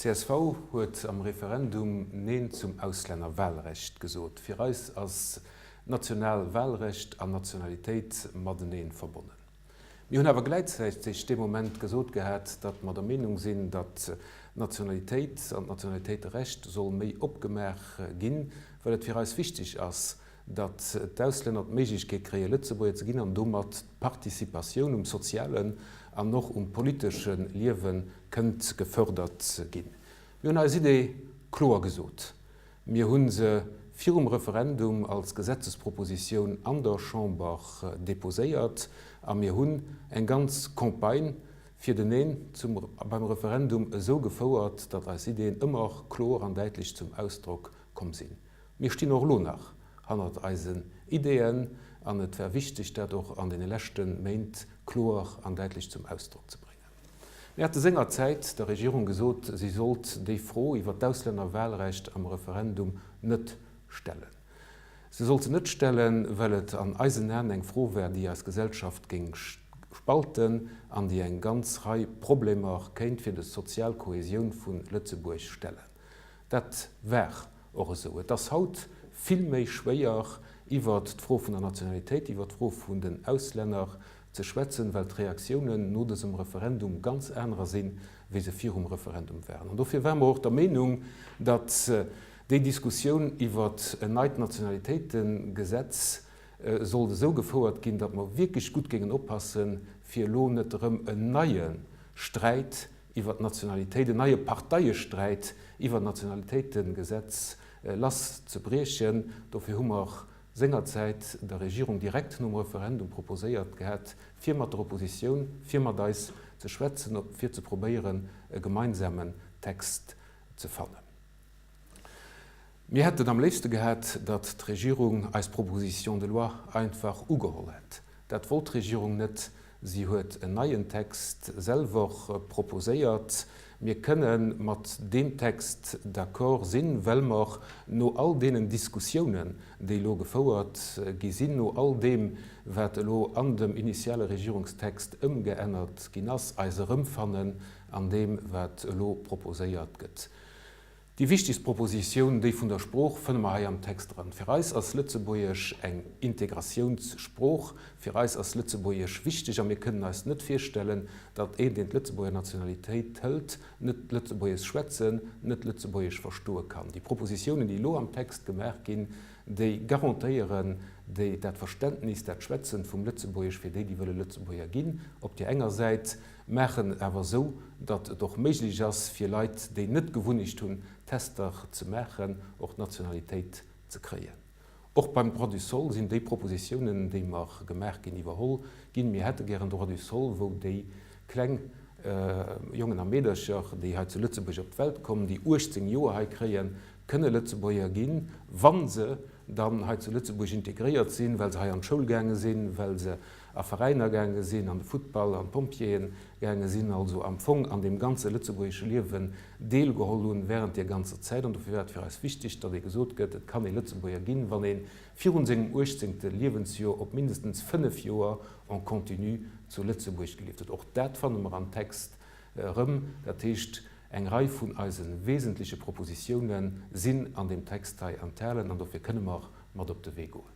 D'CSV huet am Referendum Neen zum Auslännerwahlrecht gesot. Fir eis ass national Wahlrecht an Nationalitéit matenee verbonnen. Mir hunn awer gläizäiteg dee Moment gesot gehat, datt mer der Meenung sinn, datt d'Nationalitéit an d'Nationalitéiterecht soll méi opgemaach ginn, well et fir eis wichteg ass, datt d'Auslänner d'Méiglechkeet kréie Lëtzebuerger ze ginn an domat d'Participatioun um sozialen an och um politesche Liewe kënnt gefördert ginn. Mir hunn eis Idee kloer gesot. Mir hu se virum Referendum als Gesetzespropositioun an der Chamber deposéiert a mir hunn eng ganz Campagne fir den Neen zum beim Referendum esou gefouert, datt eis Ideeën ëmmer kloer an däitlech zum Ausdrock komm sinn. Mir stinn och elo nach hannert eisen Ideeën an et war wichteg, dat och an deene leschte Méint kloer an däitlech zum Ausdrock ze bréngen. Mir hate sengerzäit der Regierung gesot, si sollt déi Fro iwwer d'Auslännerwahlrecht am Referendum net stellen. Se sollt se net stellen, well et an eisen Aen eng Fro war, déi eis Gesellschaft géing spalten an déi eng ganz Rei Problemer kéint fir de sozial Kohäsioun vu Lëtzebuerg stellen. Dat war och esou. Et ass haut vill méi schwéier, iwwert d'Fro vun der Nationalitéit, iwwert d'Fro vun den Auslänner ze schwätzen, well d'Reaktiounen no dësem Referendum ganz anerer sinn, wéi se virum Referendum waren. An dofir ware mer och der Meenung, datt déi Diskussioun iwwert en neit Nationalitéitegesetz sollt esou gefouert ginn, datt mer wierklech gutt géingen oppassen, fir elo net erëm en neie Sträit iwwer d'Nationalitéit, en neie Parteiesträit iwwer d'Nationalitéitegesetz lass ze briechen. Dofir hu mer sengerzäit der Regierung direkt nom Referendum proposéiert gehat, fir mat der Oppositioun, fir mat eis ze schwätzen, fir ze probéieren, e gemeinsamen Text ze fannen. Mir hätten am léifste gehat, datt d'Regierung eis Proposition de loi einfach ugeholl hätt. Dat wollt d'Regierung net. Si huet en neien Text selwer proposéiert. Mir kënne mat deem Text d'accord sinn, well mer no all deenen Diskussiounen, déi elo gefouert gi sinn, no all deem, wat elo an dem initiale Regierungstext ëmgeännert ginn ass, eis erëmfannen an deem, wat elo proposéiert gëtt. Déi wichtegst Propositioun, déi vun der Sprooch, fënne mer hei am Text erëm. Fir eis ass Lëtzebuergesch eng Integratiounssprooch. Fir eis ass Lëtzebuergesch wichteg a mir kënnen eis net virstellen, datt een, deen d'Lëtzebuerger Nationalitéit hëlt, net Lëtzebuergesch schwätzen, net Lëtzebuergesch verstoe kann. Déi Propositiounen, déi elo am Text gemaach ginn, déi garantéieren déi dat Verständnis, dat Schwätzen vum Lëtzebuergesch fir déi, déi wëlle Lëtzebuerger ginn, op där enger Säit, Maachen et awer esou, datt et och méiglech ass fir Leit, déi net d'Gewunnecht hunn, Tester ze maachen, och d'Nationalitéit ze kréien. Och beim Droit du sol sinn déi Propositiounen, déi mer gemaach ginn, iwwerholl ginn. Mir hätte gären Droit du sol, wou déi kleng Jongen a Meedercher, déi hei zu Lëtzebuerg op d'Welt kommen, déi 18 Joer hei kréien, kënne Lëtzebuerger ginn, wa se dann hei zu Lëtzebuerg integréiert sinn, well se hei an d'Schoul gaange sinn, well se a Veräiner gaange sinn, an de Futtball, an d'Pompjeeën gaange sinn, also am Fong an deem ganze lëtzebuergesche Liewen deelgeholl hunn während deer ganzer Zäit. An dofir war et fir eis wichteg, datt ee gesot gëtt, et kann ee Lëtzebuerger ginn, wann ee virun sengem uechtzéngte Liewensjoer op mindestens fënnef Joer en continu zu Lëtzebuerg gelieft huet. Och dat fanne mer am Text erëm. Dat heescht, eng Rei vun eise wesentleche Propositioune sinn an deem Text hei enthalen an dofir kënne mer mat op de Wee goen.